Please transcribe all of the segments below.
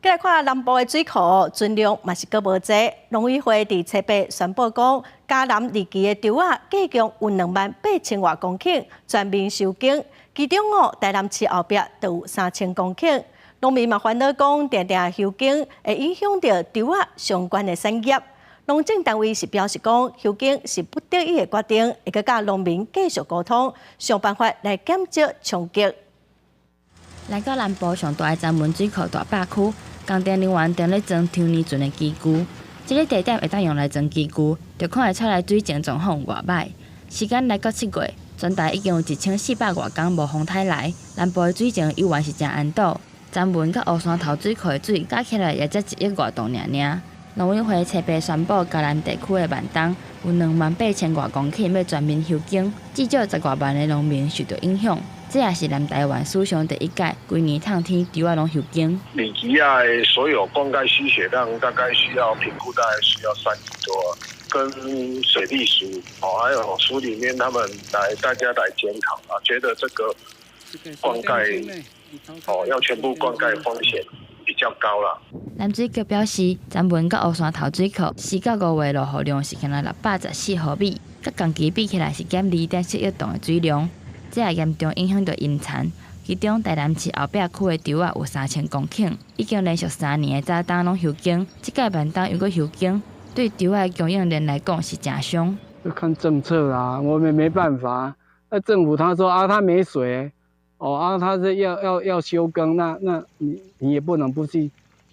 來看南部的水庫存量嘛是閣無濟。農委會佇初八宣布講，嘉南二期的稻仔計共有28,000外公頃全面休耕，其中哦台南市後壁就有3000公頃。農民嘛煩惱講，定定休耕會影響著稻仔相關的產業。農政單位是表示講，休耕是不得已的決定，會閣佮農民繼續溝通，想辦法來減少衝擊。來到南部上大的金門水庫大壩區，工程人員正咧裝抽泥船的機具。這个地點會當用來裝機具，就看會出來水情狀況偌䆀。時間來到7月，全台已經有1400外工無風颱來，南部的水情猶原是誠絚堵。金門佮烏山頭水庫的水加起來也才1億外噸爾爾。農委會初八宣布，嘉南地區的慢冬有28,000外公頃欲全面休耕，至少10外萬的農民受著影響。這也是南台灣史上第一屆，規年透天稻仔攏休耕。二期仔的所有灌溉需水量大概需要評估，大概需要3億多，跟水利署哦，還有署裡面他們來大家來檢討啊，覺得這個灌溉哦要全部灌溉風險比較高啦。南水局表示，金門佮烏山頭水庫4到5月落雨量是干焦614毫米，佮同期比起來是減2.7億噸的水量。這也嚴重影響著淹田，其中台南市後壁區的稻仔有3000公頃，已經連續3年的早冬攏休耕，這屆慢冬又閣休耕，對稻仔的供應鏈來講是誠傷。就看政策啦，我們沒辦法。那政府他說啊，他沒水，哦啊，他是要休耕，那你也不能不去，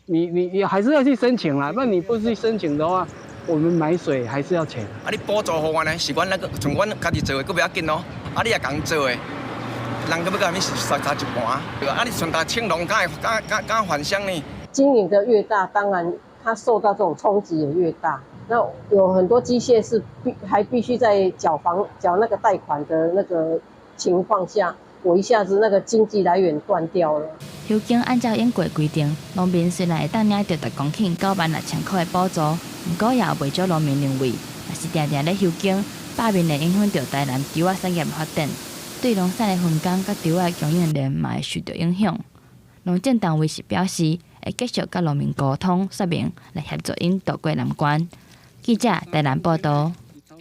你還是要去申請啦。那你不去申請的話，我們買水還是要錢。啊，你補助予阮呢？是阮那個像阮家己做的，閣袂要緊咯。啊，你也共做的，人閣欲共你殺差一半。對啊，你像大青農，敢會敢敢敢返鄉呢？經營的越大，當然他受到這種衝擊也越大。那有很多機械是必還必須在繳房繳那個貸款的那個情況下，我一下子那個經濟來源斷掉了。休耕按照永過規定，農民雖然會當領著逐公頃96,000塊的補助，毋過也有袂少農民認為，若是定定咧休耕，罷免會影響著台南稻仔產業的發展，對農產的分工佮稻仔供應鏈嘛會受著影響。農政單位是表示，會繼續佮農民溝通說明，來協助𪜶渡過難關。記者台南報導。